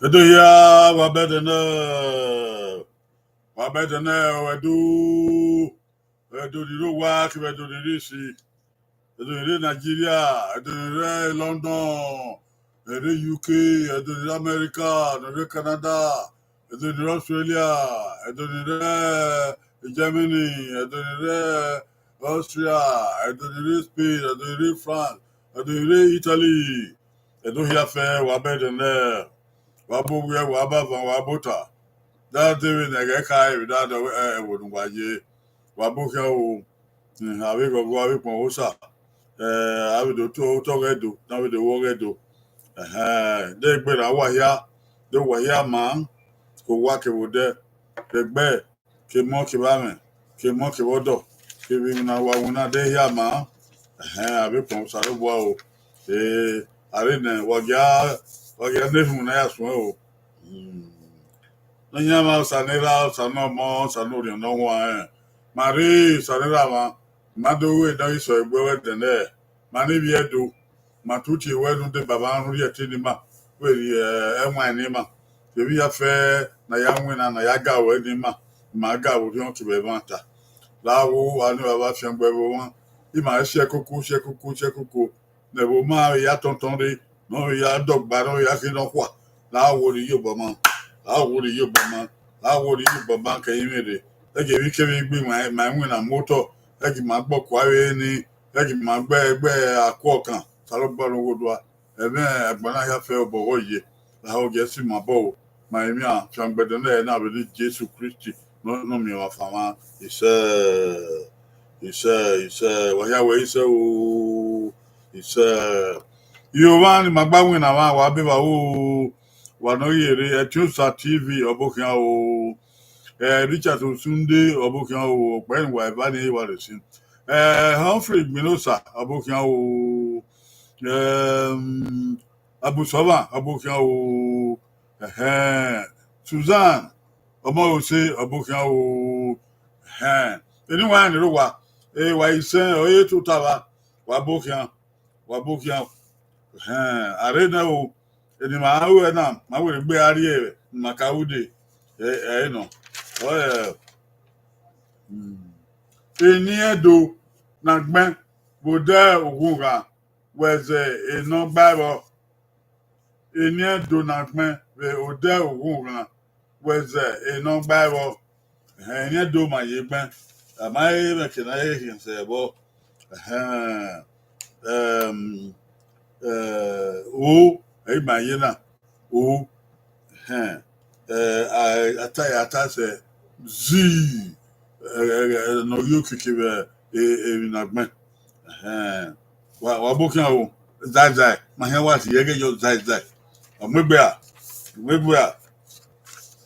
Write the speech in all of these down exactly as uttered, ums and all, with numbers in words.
Edo hia, wa bẹdẹ nẹ, wa bẹdẹ nẹ, Ẹdo, Ẹdo ni rre owa kevbe Ẹdo ni rre isi, Ẹdo ni rre Nigeria, Ẹdo ni rre London, Ẹdo ni rre U K, Ẹdo ni rre America, Ẹdo ni rre Canada, Ẹdo ni rre Australia, Ẹdo ni rre Germany, Ẹdo ni rre Austria, Ẹdo ni rre Spain, Ẹdo ni rre France, Ẹdo ni rre Italy. Ẹdo hia fẹ, wa bẹdẹ nẹ, wa bu owiẹ, wa bu avan, wa bu ota. Da de vbene ẹghẹ ka re, da dọ ẹvbo ne uwa ye, wa bu khian o. Avbe ghọghọ, avbe ukpọn Osa, eh, avbe do to otọ ọghe Ẹdo, ne avbe do vbe ọghe Ẹdo. Ẹhẹn, de egbe ra wa hia, de wa hia ma, ke owa kevbe odẹ, ke egbe, ke emọ kevbe amwẹ, ke emọ kevbe ọdọ, kevbe emwi ne wa winna de hia ma. Ẹhẹn, avbe ukpọn Osanobua o, eh, a re nẹ, wa gia, wa gia ne erhunmwu na ya suẹn o. Hmm. Nọyaẹnmwa, Osa ne Erha, Osa ne Ọmọ, Osa ne Orhiọn ne ọ huanrẹn. Ma rre Osa ne Erha mwa, ma do ru enọ ghi sẹ egbe wẹ dẹnẹ, ma ne ivbi Ẹdo, ma tutu wẹ ne u deba mwa rhie ẹtin ne ima, vberriọ ẹwaẹn ne ima, kevbe iyafẹ ne a ya winna, ne a ya ga ruẹ ne ima, ma ga vbe orhiọn kevbe ẹmwata. La wo, a ne Evbavba fiangbe vbe omwa, ima si ẹkoko, si ẹkoko, si ẹkoko, ne ẹvbo ma vbe ya tọntọn rre, ne ọ vbe ya dọgba, ne ọ vbe ya khin nọkhua, la wo rre iyobọ ma, la wo rre iyobọ ma, la wo rre iyobọ ma ke ẹrinmwi rre. Ẹghẹ emwi kevbe gbe ima, ima winna mu otọ, ẹghẹ ima gbe ọkua vbe ni, ẹghẹ ima gbe, gbe akuọkan, Osanobua ne Oghondua, ẹmwẹ agbọn na hia fẹ obọ ọghọ ye, lahọ gie si ma bọ o, ma emwi a fiangbe dẹnẹ na vbe ne Jesu Kristi, ne ọ, ne ọ miẹn vbe afanmwa, isẹ, isẹ, isẹ, wa hia wẹ isẹ o, isẹ. Iye mwa ni ma gba winna mwa, wa be vba o, wa nọ ye rre, Ẹtin Osa T V, ọ bọ khian o, eh, Richard Osunde, ọ bọ khian o, ọkpẹn wa eva ni wa rre sin. Eh, Humphrey Igbinosa, ọ bọ khian o, ehm, Abusọmwa, ọ bọ khian o, ẹhẹn, Susan, Ọmọrose, ọ bọ khian o, ẹhẹn. Eni wa rẹn rre owa, eh, wa isẹn, ọ ye tota vba, wa bọ khian, wa bọ khian, ẹhẹn, a rre nẹ o, eni ma ru ẹna, ma wẹ egbe a rrie, ma ka ru dee, ẹ, ẹ nọ, ọ, ẹ, hmm. Eni Ẹdo na gbẹn vbe odẹ Oghunghan, wẹ zẹ enọ gba ẹvbo. Eni Ẹdo na gbẹn vbe odẹ Oghunghan, wẹ zẹ enọ gba ẹvbo. Ẹhẹn, eni Ẹdo ma ye gbẹn, a ma he mwẹ ke ne a he khian sẹ ẹvbo. Ẹhẹn, ẹm, ẹ, o, ẹ i ma ye na, o, ẹhẹn, ẹ, a, a ta, a ta sẹ, zi, ẹ, ẹ, ẹ, ne ọ ye okiekie vbe, e, emwi na gbẹn. Ẹhẹn. Wa, wa bọ khian o, zae zae, ma hẹn wa si ẹghẹ yọ zae zae. Ọ mu egbe a, ọ mu egbe a.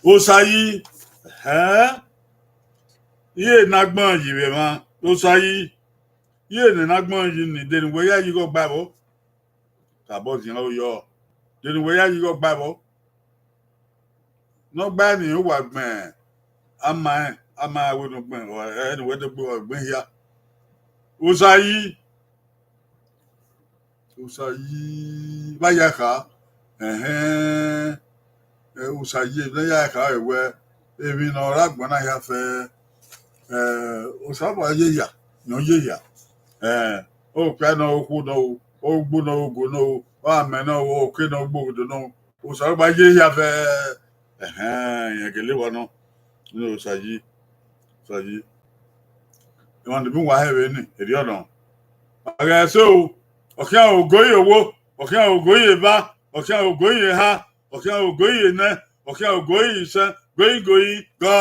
Osa yi, ẹhẹn. Iye ne agbọn yi vbe emwa, Osa yi. Iye ne agbọn yi ni, de ne uwẹ ya yi igho gba ẹvbo. Kabọ zian ro yọ. De ne uwẹ ya yi igho gba ẹvbo. Ne ọ gba ni uwa gbẹn, ama rẹn, ama rẹn wẹ ne ọ gbẹn, ọ, ẹ, ne uwẹ do gbe uwa gbẹn hia. Osa yi, Osa yi, vba ya kha, ẹhẹn, ẹ, Osa yi, ne ya kha ẹwẹ, emwi ne ọ rre agbọn na hia fẹ, ẹ, Osanobua ye hia, ne ọ ye hia, ẹ, okpia nọ, okhuo nọ, ogbu nọ, ogo nọ, amẹ nọ, oke nọ, ogbodo nọ, Osanobua ye hia fẹ, ẹhẹn, irẹn gele wa nọ, ne Osa yi, Osa yi. Emwa ne ebe uwa hẹ vbe ni, erriọ nọ. Ọ ghe ẹse o, ọ khian ogo ye owo, ọ khian ogo ye eva, ọ khian ogo ye eha, ọ khian ogo ye enẹ, ọ khian ogo ye isẹn, goyi goyi gọ.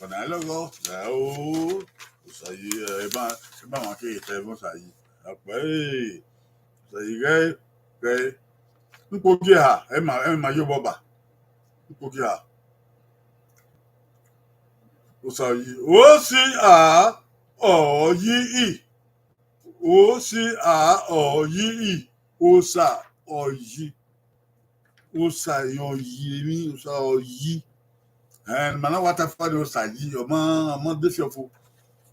Ọna lọghọ, ẹ o, Osa yi, ẹ, eba, eba ma ke ta ẹvbo Osa yi. Akpẹ, ẹ, Osa yi ghẹ, ghẹ. Nkpogiẹha, ẹ ma, ẹ ma ye obọ ba. Nkpogiẹha. Osa yi, o si a, ọ yi i. O si a, ọ yi i. Osa, ọ yi. Osa, ọ yi emwi, Osa, ọ yi. Ẹn, ma na wa ta fua ni Osa yi, ọ ma, ọ ma de fiọfo.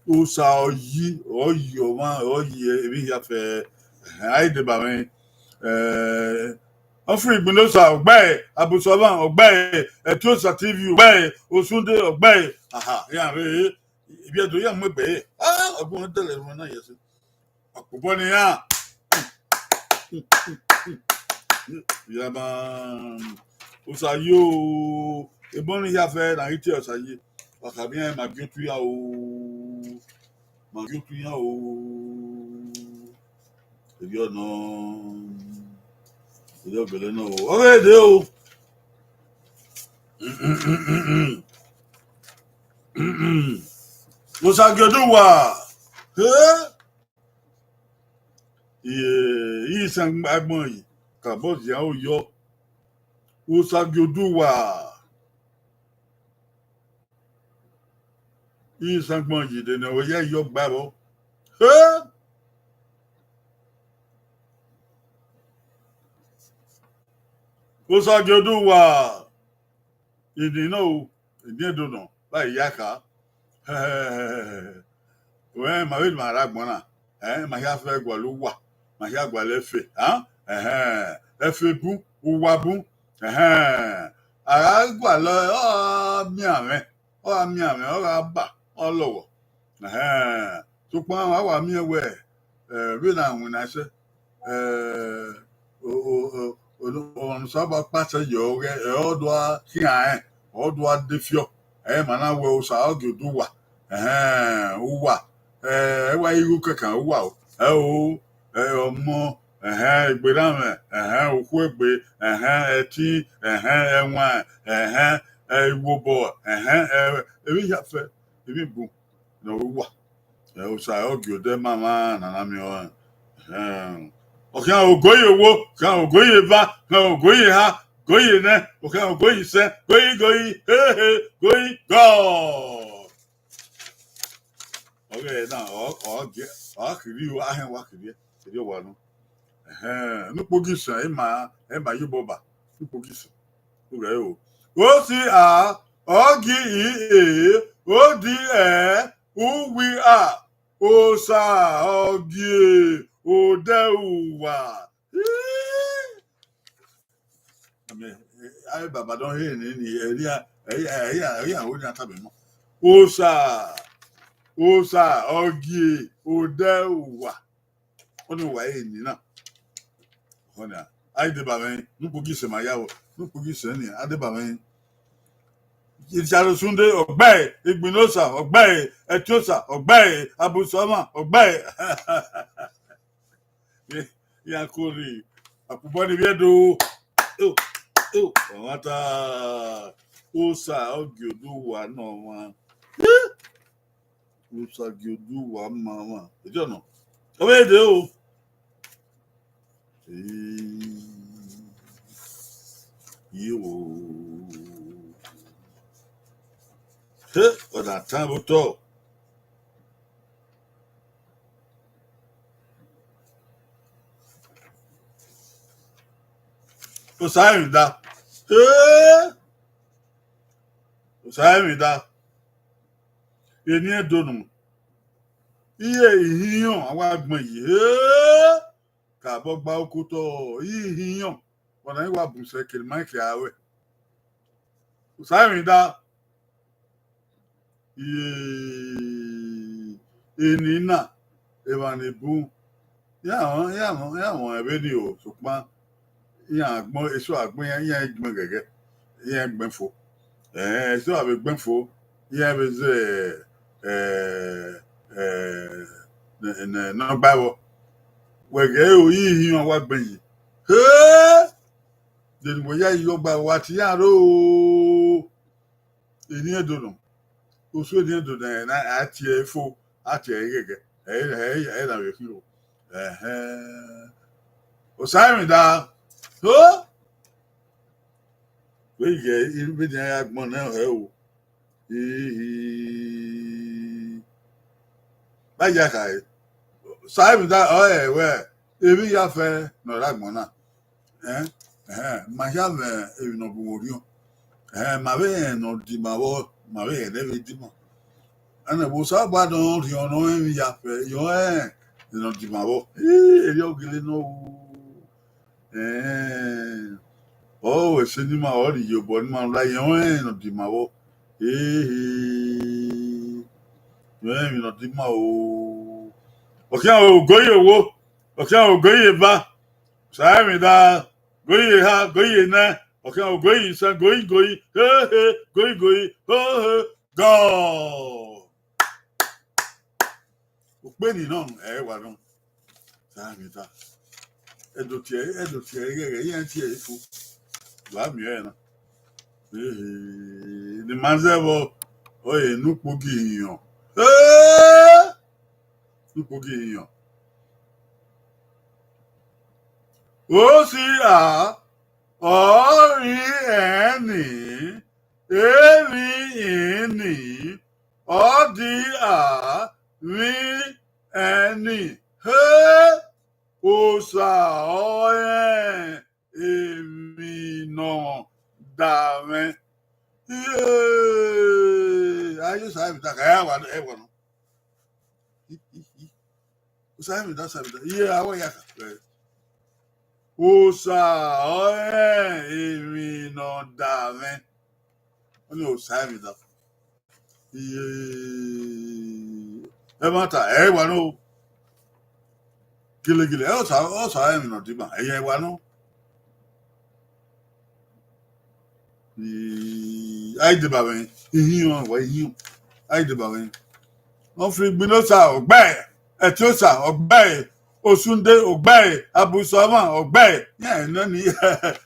Osa ọ yi, ọ yi ọmwa, ọ yi emwi hia fẹ, ẹhẹn, a i deba mwẹ. Eh, Ọfiri Igbinosa, ọ gbae, Abusọmwa, ọ gbae, Ẹtiosa T V, ọ gbae, Osunde, ọ gbae. Aha, iran rre, ivbi Ẹdo ya mu egbe. Ah, ọgbọn dẹlẹ ẹmwẹ na yẹ sẹ. Ọkpobọ ne iran. Ya ma, Osa yo, ebọ ni hia fẹ na ghi tie Osa ye. Wa kha miẹn ma gie otu ya o. Ma gie otu ya o. Erriọ nọ. Erriọ gẹlẹ nọ o. Ọ ghe de o. Osa gie oduwa. He? Iye, isan agbọn yi, kabọ zia oyọ. Osa gie oduwa. Isan agbọn yi de ne ọ ya yọ gba vbọ. He? Osa gie oduwa. Ini nọ o, ini Ẹdo nọ, vbe a ya kha. Wẹ ma vbe ma rre agbọn na, ẹ, ma hia fẹ gualọ uwa, ma hia gualọ ẹfe, a? Ẹhẹn, ẹfe bun, uwa bun, ẹhẹn, a gha gualọ, ọ gha miẹn amwẹ, ọ gha miẹn amwẹ, ọ gha ba, ọ lọghọ. Ẹhẹn, sokpan a wa miẹn wẹ, ẹ, vbene a winna sẹ, ẹ, o, o, o, o, ọmwa ne Osanobua kpasẹ yọ ọghẹ, ẹ, ọ do a khian rẹn, ọ do a de fiọ, ẹ, ma na wẹ Osa ọ gie oduwa, ẹhẹn, uwa, ẹ, ẹ wa igho kẹkan uwa o, ẹ o, ẹ, ọmọ, ẹhẹn, egberranmwẹ, ẹhẹn, okhuegbe, ẹhẹn, ẹtin, ẹhẹn, ẹwaẹn, ẹhẹn, ẹ, iwobọ, ẹhẹn, ẹ, emwi hia fẹ, emwi bun ne ọ ru uwa. Ẹ, Osa ọ gie odẹ ma mwa na na miẹn ọnrẹn. Ẹhẹn. Ọ khian ogoyi owo, khian ogoyi eva, khian ogoyi eha, goyi enẹ, ọ khian ogoyi isẹn, goyi goyi, hehe, goyi God. Ọ ghe na, ọ, ọ gie, ọ gha kherriọ, ahẹn wa kherriẹ, kherriọ wa nọ. Ẹhẹn, ne ukpogi sẹ, ẹ ma, ẹ ma ye obọ ba, ne ukpogi sẹ. Ughẹ o. O si a, ọ gi i e, o di ẹ, u wi a, Osa ọ gie odẹ uwa. Ii. Amen. Ai, baba dọn he ni, ni, ẹria, ẹria, ẹria, ẹria, wo ni a tama mọ. Osa, Osa ọ gie odẹ uwa. Ọni wa ẹre ni na. Ọna, a i deba mwẹ, ne ukpogi sẹ ma ya vbọ, ne ukpogi sẹ ni, a deba mwẹ. Richard Osunde, ọ gbae, Igbinosa, ọ gbae, Ẹtiosa, ọ gbae, Abusọmwa, ọ gbae. Ya kori, akpubọ ni vbiẹ do. Eo, eo, ọmwa ta, Osa, ọ gie odu uwa nọ ọmwa. Osa gie odu uwa ma mwa. Ẹjọ nọ. Ọ vbe de o. Ee, yo. He, ọ na tan vbe otọ. Osa emwi da. Ee. Osa emwi da. Eni Ẹdo nọ. Iye ihinrọn a wa gbẹn yi. Ee. Kabọ gba okotọ, ihinrọn. Ọna i wa bun sẹ kere ma i ke aro. Osa emwi da. Iye, eni na, emwa ni bun, iran, iran, iran mwẹ vbene o, sokpan iran agbọn, eso agbọn iran, iran i gbẹn ghẹghẹ, iran i gbẹn fo. Ẹn, eso a vbe gbẹn fo, iran vbe zẹ, ẹ, ẹ, ne, ne, ne ọ gba ẹvbo. Wẹ ghẹ ro, ihinrọn wa gbẹn yi. He! Deni wẹ ya yi ọgba ẹvbo, wa tie iran ro. Eni Ẹdo nọ. Osu eni Ẹdo nẹ, na, a tie ẹre fo, a tie ẹre ghẹghẹ. Ẹ, ẹ, ẹ, ẹ na vbe khin o. Ẹhẹn. Osa emwi da. Ho! Vbe ighẹ vbe nian ya gbọn nẹ hẹ o. Ihi. Ba ya kha e. Osa emwi da, ọ rẹ wẹ, emwi ya fẹ ne ọ rre agbọn na. Ẹn, ẹhẹn, ma hia mwẹ emwi ne ọ bu mwẹ orhiọn. Ẹhẹn, ma vbe rẹn ne ọ dima vbọ, ma vbe rẹn ne ẹ vbe dima. Ẹnẹ vbe Osanobua nọ rhiọn ne ọ rẹn emwi ya fẹ, rhiọn rẹn ne ọ dima vbọ. Ee, erriọ gele nọ ru. Ẹn, ọ ẹse ne ima ọ rhie iyobọ ne ima la, rhiọn rẹn ne ọ dima vbọ. Ee, rhiọn rẹn emwi ne ọ dima o. Ọ khian ogoyi owo, ọ khian ogoyi eva, sa ẹmwẹ da, goyi eha, goyi enẹ, ọ khian ogoyi isẹn, goyi goyi, he he, goyi goyi, ho ho, gọọ. Ukpeni nọ, ẹ wa nọ. Sa ẹmwẹ da. Ẹdo tie, ẹdo tie ighẹghẹ, iran tie fo. Wa miẹn ẹre na. Ee, ne ima zẹ vbọ, ọ re ne ukpogi ihiọn. Ee! Ne ukpogi ihiọn. Osi a, ọ ri ẹn ni, emwi ni, ọ di a, vbi ẹn ni. He! Osa ọ rẹn emwi ne ọ da mwẹ. Iye, a ye Osanobua da ka ya wa ẹwa nọ. Osanobua da, Osanobua da. Iye, a wa ya ka. Osa ọ rẹn emwi ne ọ da mwẹ. Ọni Osanobua da. Iye, ẹmwata, ẹ wa nọ. Gilegile, ẹ Osa, Osa emwi ne ọ dima, ẹ wa nọ. I, a i deba mwẹ, ihiọn, wa ihiọn. A i deba mwẹ. Ọ fi Igbinosa, ọ gbe, Ẹtiosa, ọ gbe, Osunde, ọ gbe, Abusọmọ, ọ gbe. Iran nọ ni,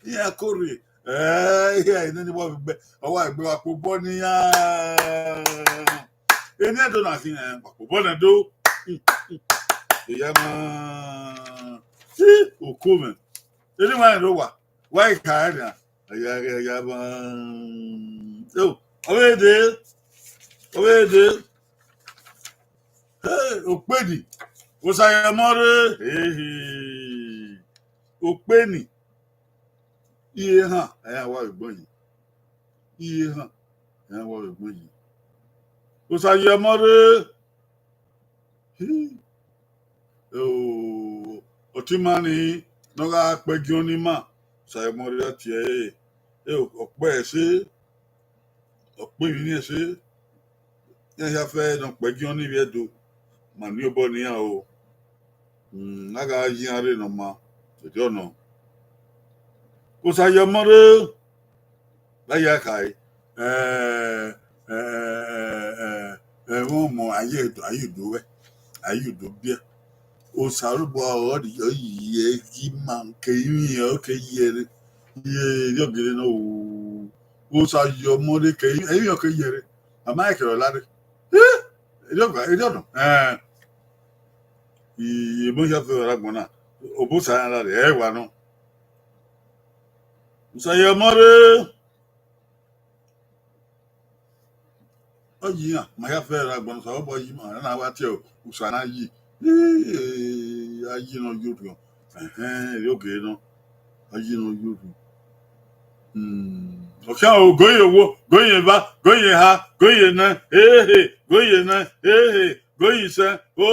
iran kore. Ẹ, iran nọ ni wa gbe, ọ wa gbe wa kpo obọ ne iran. Eni Ẹdo na khin, ẹ, wa kpo obọ nẹ do. Iya ma. Oko mwẹ. Eni wa rẹn do wa. Wa i ka ẹre na. Aya, aya, aya, ba. Yo, ọ vbe dee, ọ vbe dee. Hey, Okpeni, Osa ye ọmọ rre. Hey, hey. Okpeni, iye ehan, ẹ ya wa vbe gbọn yi. Iye ehan, ẹ ya wa vbe gbọn yi. Osa ye ọmọ rre. Hi. O, ọtẹn ima ni ne ọ gha kpẹgiọn ne ima, Osa ye ọmọ rre tie ẹre. E, ọ kpẹ ẹse, ọ kpẹ emwi ni ẹse. Iran hia fẹ ne ọ kpẹgiọn ni vbe Ẹdo, ma miẹn obọ ne iran o. Hmm, a gha yi iran rre ne ọ ma, erriọ nọ. Osa ye ọmọ rre, la ya khare, ẹ, ẹ, ẹ, ẹ, ẹmwẹ ọmọ, a ye do, a ye do wẹ, a ye do biẹ. Osanobua ọ rhie, ọ rhie gi ima ke ivbi iran, ọ ke ye ẹre. Iye, erriọ gele nọ o. Osa ye ọmọ rre ke ivbi iran, ọ ke ye ẹre. A ma rẹn kẹrẹ ọ la rre. Eh, erriọ ga, erriọ nọ. Ẹn. I, emọ hia fẹ vbe agbọn na, obọ Osa iran la rre, ẹ wa nọ. Osa ye ọmọ rre. Ọ yi iran, ma hia fẹ vbe agbọn na, Osanobua yi ima, na wa tie Osa na yi. Ee, a yi ne ọ ye orhiọn. Ẹhẹn, erriọ gele nọ. A yi ne ọ ye orhiọn. Hmm. Ọ khian o, goyi owo, goyi eva, goyi eha, goyi enẹ, ehe, goyi enẹ, ehe, goyi isẹn, o,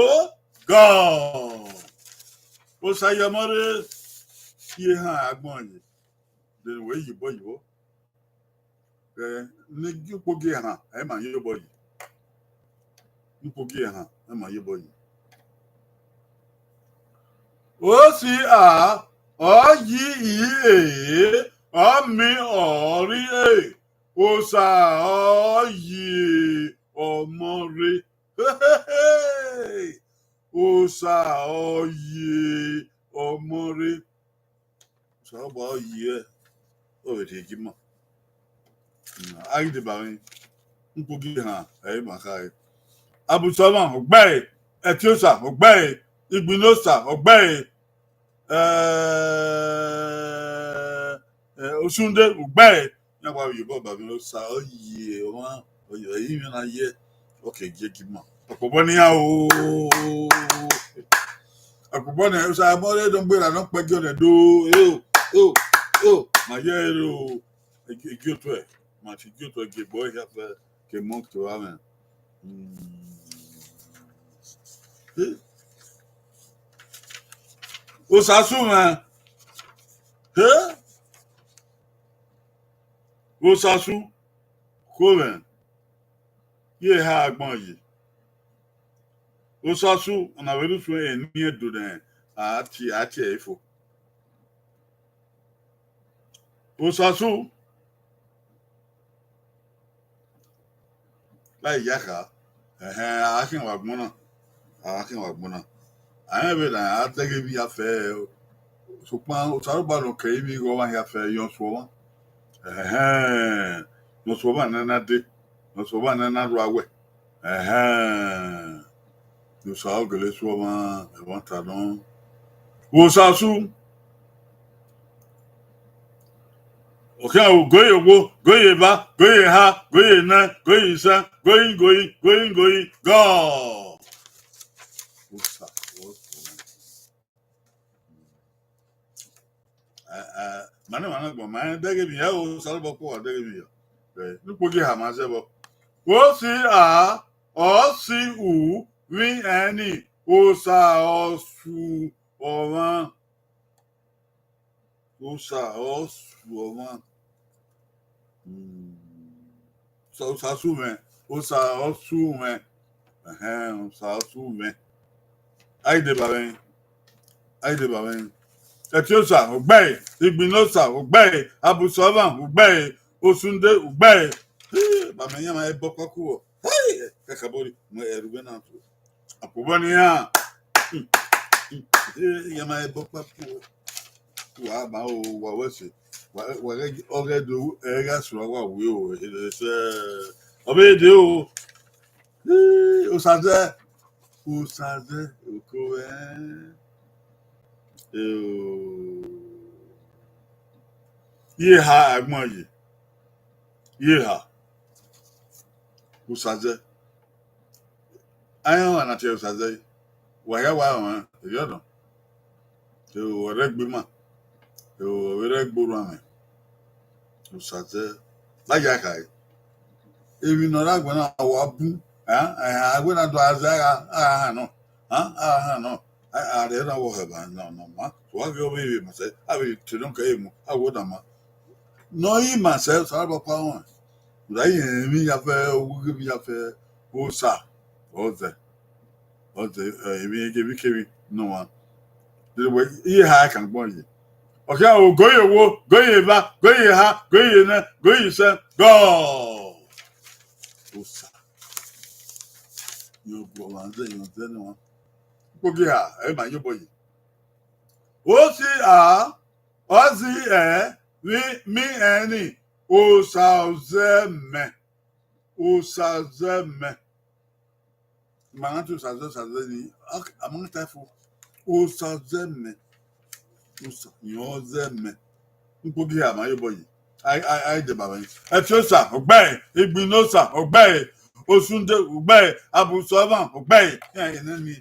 gọọ. Osa ye ọmọ rre, iye ehan agbọn ye. Then wẹ yi obọ yi vbọ. Ẹ, ne gi ukpogi ehan, ẹ ma ye obọ yi. Ukpogi ehan, ẹ ma ye obọ yi. Osi a, ọ yi i e, ọ mi ọ rri e, Osa ọ yi ọmọ rre. Osa ọ yi ọmọ rre. Osanobua ọ yi ẹre, ọ vbe rhie gie ima. A ghi deba mwẹ, ukpogi ehan, ẹ i ma khare. Abusọmọ, ọ gbe ẹre. Ẹtiosa, ọ gbe ẹre. Igbinosa, ọ gbe ẹre. Ẹ, ẹ, Osunde, ọ gbe ẹre. Iran wa vbe ye obọ ba mwẹ, Osa ọ yi ọmwa, ọ yi, ọ yi mwẹ na ye, ọ ke gie gie ima. Ọkpobọ ne iran o. Ọkpobọ ne Osa ọmọ rre ne ọ gberra ne ọ kpẹgiọn nẹ do. Eo, eo, eo, ma ye ẹre o. Egi, egi otuẹ, ma tie egi otuẹ, egi egbe hia fẹ ke mọ to amwẹ. Hmm. Eh? Osasu mwẹ. Eh? Osasu, kho mwẹ, ye eha agbọn ye. Osasu, ọna vbe rre usun eni Ẹdo nẹ, a tie, a tie ẹre fo. Osasu, la ya kha, ẹhẹn, a khian vbe agbọn na, a khian vbe agbọn na. A rẹn vbene a dẹghe emwi ya fẹ, sokpan Osanobua ne ọ kẹ emwi igho ọmwa hia fẹ, yọn sẹ ọmwa. Ẹhẹn, ne ọ sẹ ọmwa ne a na dee, ne ọ sẹ ọmwa ne a na rhie awẹ. Ẹhẹn, ne Osa ọ gele sẹ ọmwa, ẹmwata nọ. Osasu. Ọ khian ru, go ye owo, go ye eva, go ye eha, go ye enẹ, go ye isẹn, go ye ingoyi, go ye ingoyi, gọ. Osa, Osa. Eh, eh, ma ne emwa na gbọn, ma rẹn dẹghe emwi hia o, Osanobua kpọlọ dẹghe emwi hia. Eh, ne ukpogiẹ ha ma zẹ vbọ. O si a, ọ si u, vbi ẹn ni, Osa ọ su ọmwa. Osa ọ su ọmwa. Hmm. Osa, Osa su mwẹ. Osa ọ su mwẹ. Ẹhẹn, Osa ọ su mwẹ. A i deba mwẹ. A i deba mwẹ. Ẹtin Osa, ọ gbe ẹre. Igbinna Osa, ọ gbe ẹre. Abusa ọmwa, ọ gbe ẹre. Osunde, ọ gbe ẹre. Ba mẹ yan ma ẹbọ kọkọ. Hey, kakabori, mu ẹrhu vbe na tu. Akpobọ ne iran. Iran ma ẹbọ kpakpo. Wa ma o, wa wẹ sẹ. Wa, wa ghẹ, ọ ghẹ do, ẹ gha sua wa wi o, ẹ sẹ. Ọ vbe de o. Ii, Osa zẹ. Osa zẹ, oko ẹ. Eo. Ye eha agbọn ye. Ye eha. Osa zẹ. Ayan ọmwa na tie Osa zẹ. Wa hia wa rẹn, erriọ nọ. Eo, ọ rre egbe ima. Eo, ọ vbe rre egbe orhuanmwẹ. Osa zẹ. La ya khae. Emwi ne ọ rre agbọn na, wa bun. A, a, a wẹ na do a zẹ, a gha, a gha hannọ. A, a gha hannọ. A, a rhie na vbe ọhọ evba nọ, nọ ma. Wa ghi ọ vbe vbe ma sẹ, a vbe te nọ kẹ emu, a wẹ na ma. Ne ọ i ma sẹ, Osanobua kpa rẹn. Ra i rẹn emwi ya fẹ, oghughe emwi ya fẹ, Osa, ọ zẹ. Ọ zẹ, eh, emwi, emwi kemwi nọ ọmwa. Dede wẹ, iye eha kan gbọn ye. Ọ khian ru, go ye owo, go ye eva, go ye eha, go ye enẹ, go ye isẹn, gọ. Osa. Yọ gu ọmwa zẹ, yọ zẹ nọ ọmwa. Ukpogiẹ ha, ẹ ma ye obọ ye. O si a, ọ si ẹ, vbi mi ẹn ni, Osa ọ zẹ mẹ. Osa ọ zẹ mẹ. Ma na te Osa zẹ, Osa zẹ ni, a, a ma ta fo. Osa ọ zẹ mẹ. Osa, yọ ọ zẹ mẹ. Ukpogiẹ ha ma ye obọ ye. A, a, a i deba mwẹ. Ẹtin Osa, ọ gbe ẹre. Igbinna Osa, ọ gbe ẹre. Osunde, ọ gbe ẹre. Abusa ọmwa, ọ gbe ẹre. Iran ye nẹ ni.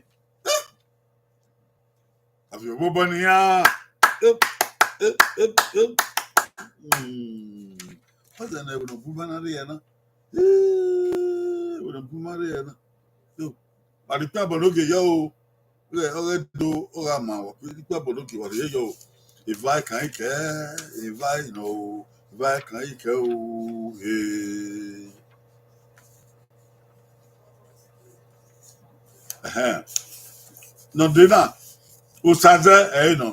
A fi obọ ne iran. Ep, ep, ep, ep. Hmm. Ọ zẹ ne ẹvbo ne ọ bu ima na rre na. Ee, ẹvbo ne ọ bu ima rre na. Yo, wa rhie ikpia bọ ne ogie yọ o. Ọ ghẹ do, ọ gha ma, wa rhie ikpia bọ ne ogie, wa rhie yọ o. Eva kan ikẹ, eva nọ o, eva kan ikẹ o. Ee. Ẹhẹn. Nọ de na, Osa zẹ ẹre nọ.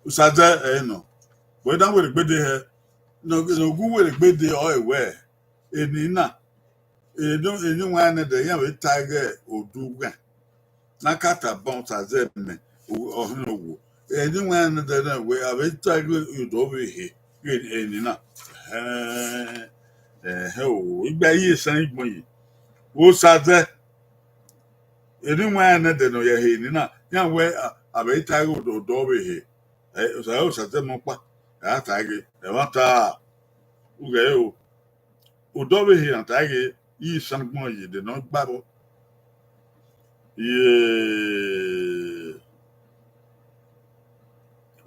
Osa zẹ ẹre nọ. Wẹ dan wẹ rhie egbe de hẹ. Nọ, nọ gu wẹ rhie egbe de ọ wẹ, eni na, eni, eni wan nẹdẹ, iran vbe ta ighẹ odughẹn. Ne a ka ta ban Osa zẹ mẹ, ọ, ọ họn owo. Eni wan nẹdẹ na wẹ, a vbe ta ighẹ odọ vbe he, eni na. Ẹhẹn, ẹhẹn o, igba ye esan igbọn ye. Osa zẹ, eni wan nẹdẹ ne ọ ya he eni na, iran wẹ, a, a vbe ta ighẹ odọ, odọ vbe he. Ẹ, Osa, Osa zẹ mẹ ọkpa, ẹ a ta ighẹ, ẹmwata, ughẹ o. Odọ vbe he iran ta ighẹ, isan gbọn ye de ne ọ gba vbọ. Ye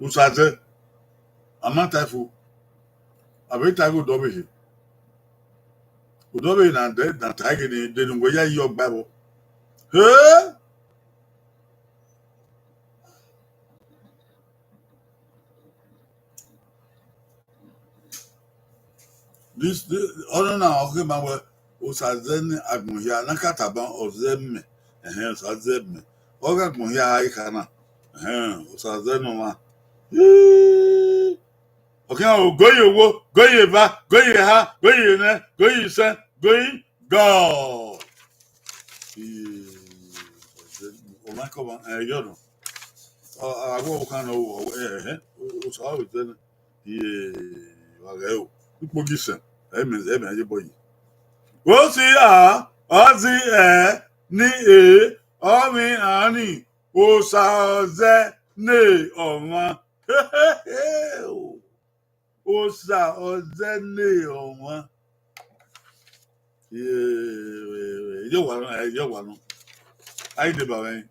Osa zẹ, a ma ta fo, a vbe ta ighẹ odọ vbe he. Odọ vbe na dẹ na ta ghe ne de ne uwẹ ya yi ọgba vbọ. He. This, this, ọnọna ọ khe ma wẹ, Osa zẹ ne agbọn hia, na ka tama ọ zẹ mẹ. Ẹhẹn, Osa zẹ mẹ. Ọ gha agbọn hia a i kha na. Ẹhẹn, Osa zẹ ne ọmwa. Hii. Ọ khian o, goyi owo, goyi eva, goyi eha, goyi enẹ, goyi isẹn, goyi God. Hii. Ọmwa kọmwa, ẹ, yọ nọ. Ọ, a wẹ ọvbokhan nọ, ọ, ẹ, ẹhẹn, Osa ọ zẹ nẹ. Iye, wa ghẹ o. Ikpogi sẹn, ẹ mẹ, ẹ mẹ ye bọ yi. Osi a, ọ zi ẹ, ni e, ọ mwẹ ani, Osa ọ zẹ ne ọmwa. Osa ọ zẹ ne ọmwa. Ye, ye wa nọ, ye wa nọ. A i deba mwẹ.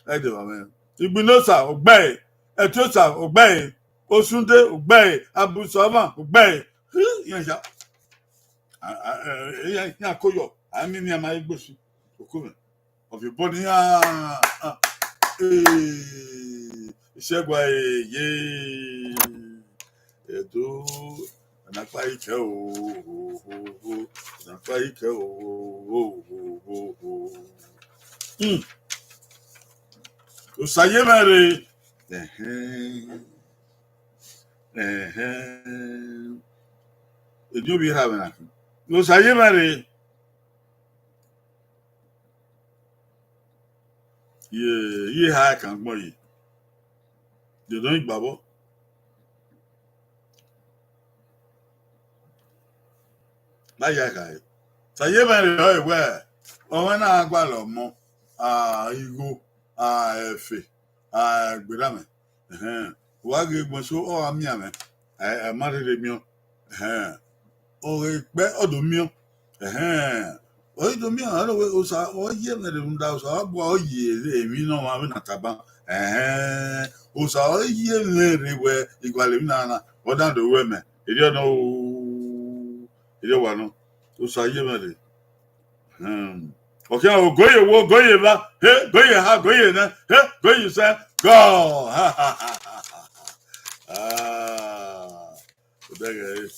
A i deba mwẹ. Igbinosa, ọ gbe ẹre. Ẹtiosa, ọ gbe ẹre. Osunde, ọ gbe ẹre. Abusuọmwa, ọ gbe ẹre. Hii, iran ya. A, a, ẹ, iran, iran koyọ. A mi ni a ma egbe si. Oku mwẹ. Ọ viọ obọ ne iran, ah, eh, Isẹgua, eh, ye. Ẹdo, ọna kpa ikẹ o, o, o, o, ọna kpa ikẹ o, o, o, o, o, o. Hmm. Osa ye mwẹ rre. Ẹhẹn. Ẹhẹn. Eni ovbi erha mwẹ na khin. Osa ye mwẹ rre. Ye, ye ha kan gbọn ye. Ye dọn igba vbọ. Na ya kha ẹre. Sa ye mwẹ rre ọre wẹ, ọmwa na gha gualọ ọmọ, a, igho, a, ẹfe, a, gberra mwẹ. Ẹhẹn. Wa ghe egbọn eso, ọ gha miẹn mwẹ, a, a ma rherhe miẹn. Ẹhẹn. Ọ ghe kpẹ, ọ do miẹn. Ẹhẹn. Ọ i do miẹn, ọ wẹ Osa, ọ ye mwẹ rre rhunmwuda Osa, ọ bua, ọ ye emwi ne ọmwa vbe na tama. Ẹhẹn. Osa, ọ ye mwẹ rre wẹ, igualọ emwi na na, ọ na do ruẹ mẹ. Erriọ nọ o, erriọ wa nọ. Osa ye mwẹ rre. Hmm. Ọ khian o, goye owo, goye eva, he, goye eha, goye enẹ, he, goye isẹn, gọ. Ah, odẹ ghẹ ẹre,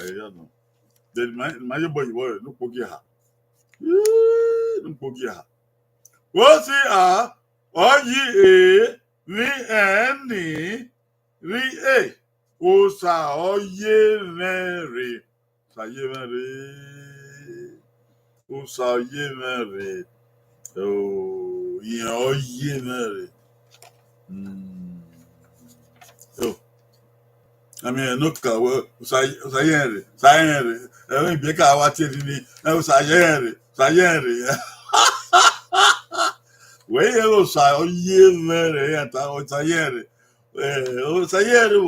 ẹ ya nọ. De ma, ma ye bọ yi vbọ rẹ, ne ukpogi eha. Ii, ne ukpogi eha. Wo si a, ọ yi e, vbi ẹn ni, rhie, Osa ọ ye mwẹ rre. Osa ye mwẹ rre. Osa ọ ye mwẹ rre. O, irẹn ọ ye mwẹ rre. Hmm. O. Ami ẹn nọ ka wẹ, Osa, Osa ye mwẹ rre, Osa ye mwẹ rre. Ẹmwẹ ibiẹka wa tie nini, ẹ, Osa ye mwẹ rre, Osa ye mwẹ rre. Wẹ ye Osa ọ ye mwẹ rre, ya ta, Osa ye mwẹ rre. Eh, Osa ye mwẹ rre o.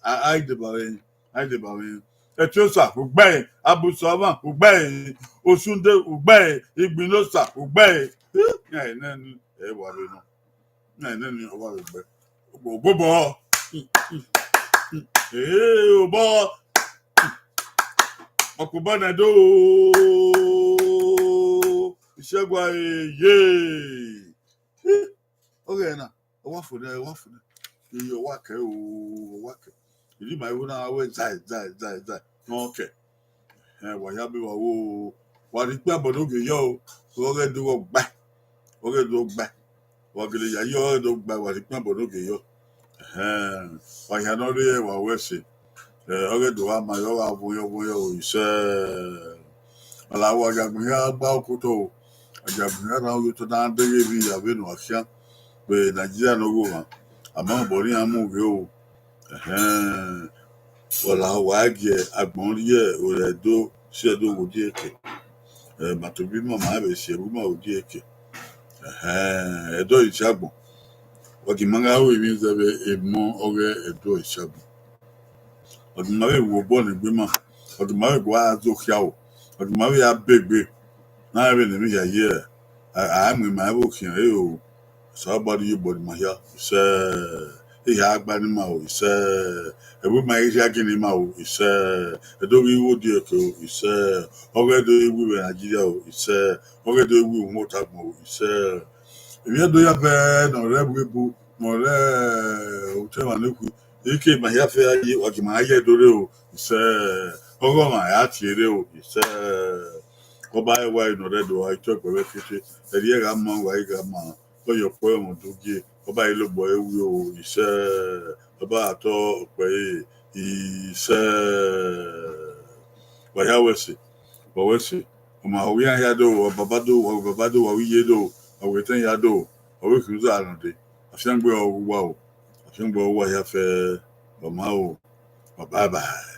A, a i deba vbe, a i deba vbe. Ẹtiosa, u gbe ẹre. Abusuọmwa, u gbe ẹre. Osunde, u gbe ẹre. Igbinosa, u gbe ẹre. Eh, ya nẹ ni, ẹ wa vbe nọ. Ya nẹ ni, ọ wa vbe gbe. Obobọ. Eh, obọ. Ọkpobọ nẹ do. Isẹgua, eh, ye. Ọghe na, ọ wa fo nẹ, ọ wa fo nẹ. Iye, ọ wa kẹ o, ọ wa kẹ. Iri ma iwu na wẹ zai, zai, zai, zai. Ne ọ kẹ. Ẹhẹn, wa ya be wa wo. Wa rhie ikpia bọ ne ogie yọ o. Ọghe do gba. Ọghe do gba. Wa gele ya yọ, ọghe do gba, wa rhie ikpia bọ ne ogie yọ. Ẹhẹn, wa hia ne ọ rre wa wẹ ẹse. Eh, ọghe do gha ma yọ, ọ gha vun yọ, vun yọ, o isẹ. Ọ la wẹ ajagbọn hia gba okotọ o. Ajagbọn hia rhan oyotọ na deghẹ emwi ya vbene ọ khian. Vbe Nigeria ne ọ gho mwa. A ma mobọ ne iran mu ghe o. Ẹhẹn. Ọ la wa gie agbọn rhie orẹ do si ẹdo wo die eke. Eh, ma tobọ ima ma vbe si ẹvbo ima wo die eke. Ẹhẹn, ẹdẹ ọre isiagbọn. Wa ghi ma gha ru emwi zẹ vbe emọ ọghe ẹdẹ ọre isiagbọn. Wa ghi ma vbe ru obọ ne egbe ima. Wa ghi ma vbe gua zo khiaro. Wa ghi ma vbe ya begbe. Na vbe ne emwi hia ye, a, a mu ima ẹvbo khian ẹre o. Osanobua rhie obọ ne ima hia. Sẹ, Ehia gba ne ima o, isẹ. Ẹvbo ima i rhia gin ne ima o, isẹ. Ẹdo ghi ru odieke o, isẹ. Ọ ghẹ do ru ivbi Nigeria o, isẹ. Ọ ghẹ do ru ivbi otagbọn o, isẹ. Emwi Ẹdo ya vẹ ne ọ rre ẹvbo ebu, ne ọ rre otọ emwa ne khui, ike ma hia fẹ ye, wa gie ima ye do rre o, isẹ. Ọghọmwa a tie rre o, isẹ. Ọba ẹwae ne ọ rre Ẹdo, a i tọ ẹgbẹe vbe kete, ẹrriẹ gha ma, wa i gha ma, ọ ye ọkpọ ẹmwẹ udu gie, ọba i lobọ ẹre wi o, isẹ. Ọba a tọ ọkpẹ ẹre, isẹ. Wa hia wẹ ẹse, wa wẹ ẹse. Ọ ma ho iran hia do, ọ baba do, wa baba do, wa vbe iye do, wa vbe etẹn hia do, wa vbe khian uza nọ dee. Afiangbe ọ ghi uwa o, afiangbe ọ ghi uwa hia fẹ, wa ma o, wa bye bye.